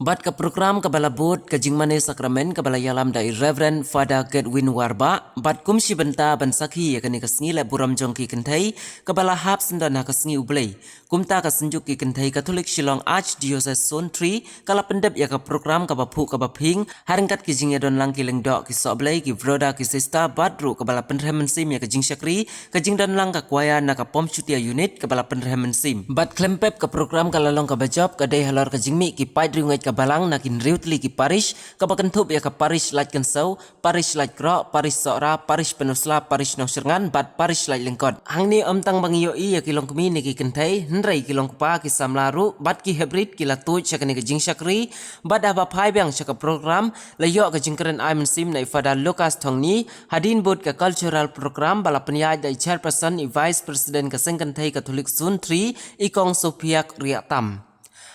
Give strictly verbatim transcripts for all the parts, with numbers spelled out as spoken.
Bad ka program kaba la bud ka jingmane sakramen kaba la ïalam da i Reverend Father Godwin Warbah, bad kum shi bynta ban sakhi ïa kane ka sngi leh burom jong ki kynthei kaba la hap syndon ha ka sngi U Blei. Kumta ka Synjuk ki Kynthei Katholik Shillong Archdiocese Zone three ka la pyndep ïa ka program kaba phuh kaba phieng, ha ryngkat ki jingïadon lang ki lyngdoh ki sohblei, ki brother, ki sister, bad ruh kaba la pynrhem mynsiem ïa ka jingshakri ka jingdon lang ka choir na ka Pomshutia Unit kaba la pynrhem mynsiem. Bad khlem pep ka program ka la long kaba jop, ka dei halor ka jingmih ki paid riewngeit ka balang na ki hynriew tylli ki parish, kaba kynthup ïa ka parish Laitkynsew, parish Laitkroh, parish Sohra, parish Pynursla, parish Nongshyrngan, bad parish Laitlyngkot. Hangne ym tang ba ngi ïohi ïa ki longkmie ne ki kynthei, hynrei ki longkpa, ki samla ruh bad ki heprit ki la tuid sha kane ka jingshakri. Bad haba phai biang sha ka program, la ïoh ka jingkren ai mynsiem na i Father Lucas Thongni, hadien bud ka cultural program ba la pynïaid da i chairperson, i vice president ka Seng Kynthei Katholik Zone three, i Kong Sophia Riahtam.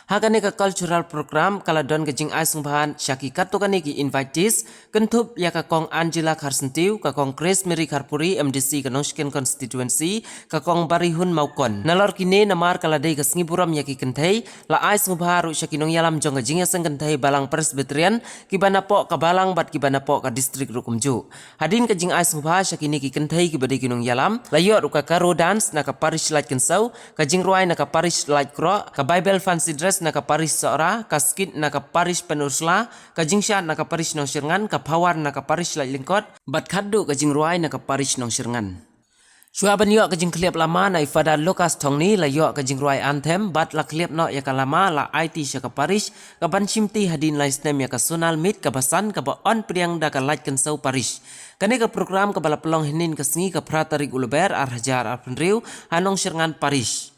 Ha kane ka cultural program ka la don ka jingai sngewbha sha ki katto katne ki invitees, kynthup ïa ka Kong Angela Kharsyntiew, ka Kong Grace Mary Kharpuri, M D C ka Nongshken Constituency, ka Kong Barihun Mawkon. Nalor kine, namar ka la dei ka sngi burom ïa ki kynthei, la ai sngewbha ruh sha ki nongïalam jong ka Jingïaseng Kynthei Balang Presbyterian, kiba napoh ka balang bad kiba napoh ka district ruh kumjuh. Hadien ka jingai sngewbha sha kine ki kynthei kiba dei ki nongïalam, la ïoh ruh ka karo dance na ka parish Laitkynsew, ka jingrwai na ka parish Laitkroh, ka Bible fancy dress na ka parish Sohra, ka skit na ka parish Pynursla, ka jingshad na ka parish Nongshyrngan, ka phawar na ka parish Laitlyngkot, bad khatduh ka jingrwai na ka parish Nongshyrngan. Shuwa ban ïoh ka jingkhlieh lama na i Father Lucas Thongni, la ïoh ka jingrwai anthem bad la khlieh noh ïa ka lama, la aiti sha ka parish, kaban shimti hadien lai snem ïa ka Sonal Meet kaba san kaba on pdiang da ka Laitkynsew Parish. Kane ka program kaba la pynlong hynnin ka sngi, ka phra tarik u Lber ar hajar arphew hynriew, ha Nongshyrngan Parish.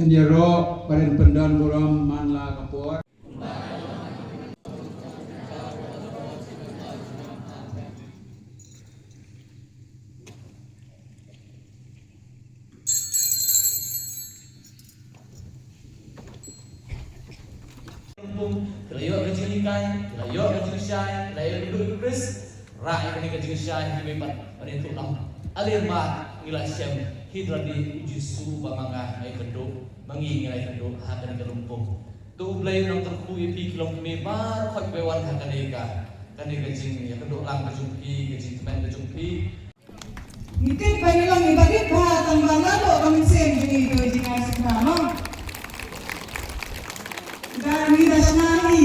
Yn ïaroh ban pyndon burom man la ka por. Ki la ïoh ka jinghikai, ki la ïoh ka jingshai, ki la ïoh ka jingduh ïa u Khrist, rah ïa kane ka jingshai, hi mei pat, ban ïathuh lang. Ale ma ngi la shem, hi dra di u Jisu ba ma nga ngi ïakynduh, ma ngi ngi la ïakynduh ha kane ka lympung. To U Blei un nang kyrkhu ïa phi ki longkmie baroh kiba wan ha kane ka, kane ka jingïakynduh lang ka jong phi, ka jingkmen ka jong phi. Ngi tip ba ngi long kiba rit bha tang ba naduh ka mynsiem jong ngi ka jingai sngewbha, mo. Ba ngi da shna hi.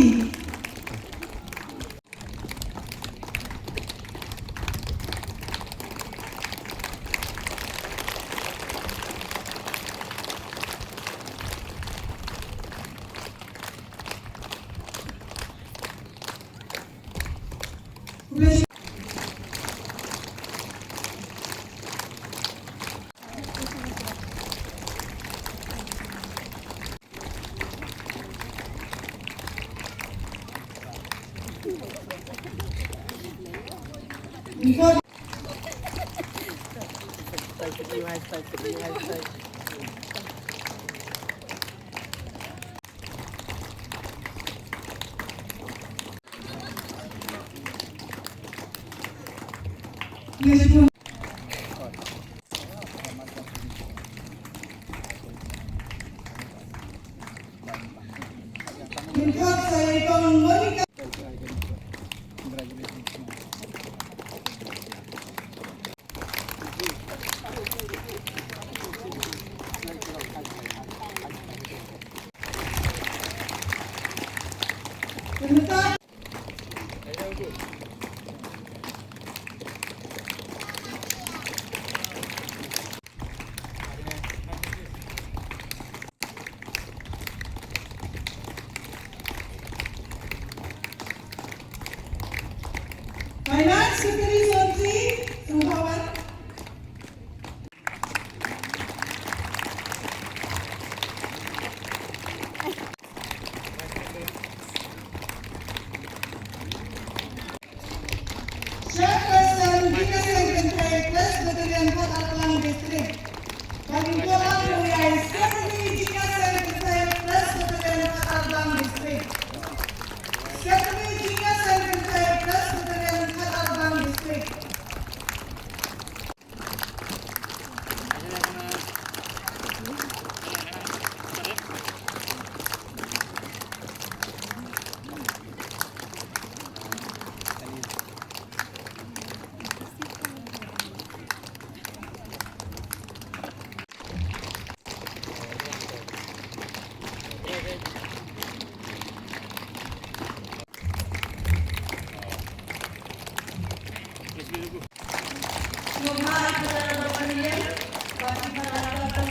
Finance Secretary Zone three, Sanghawan.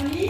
Ni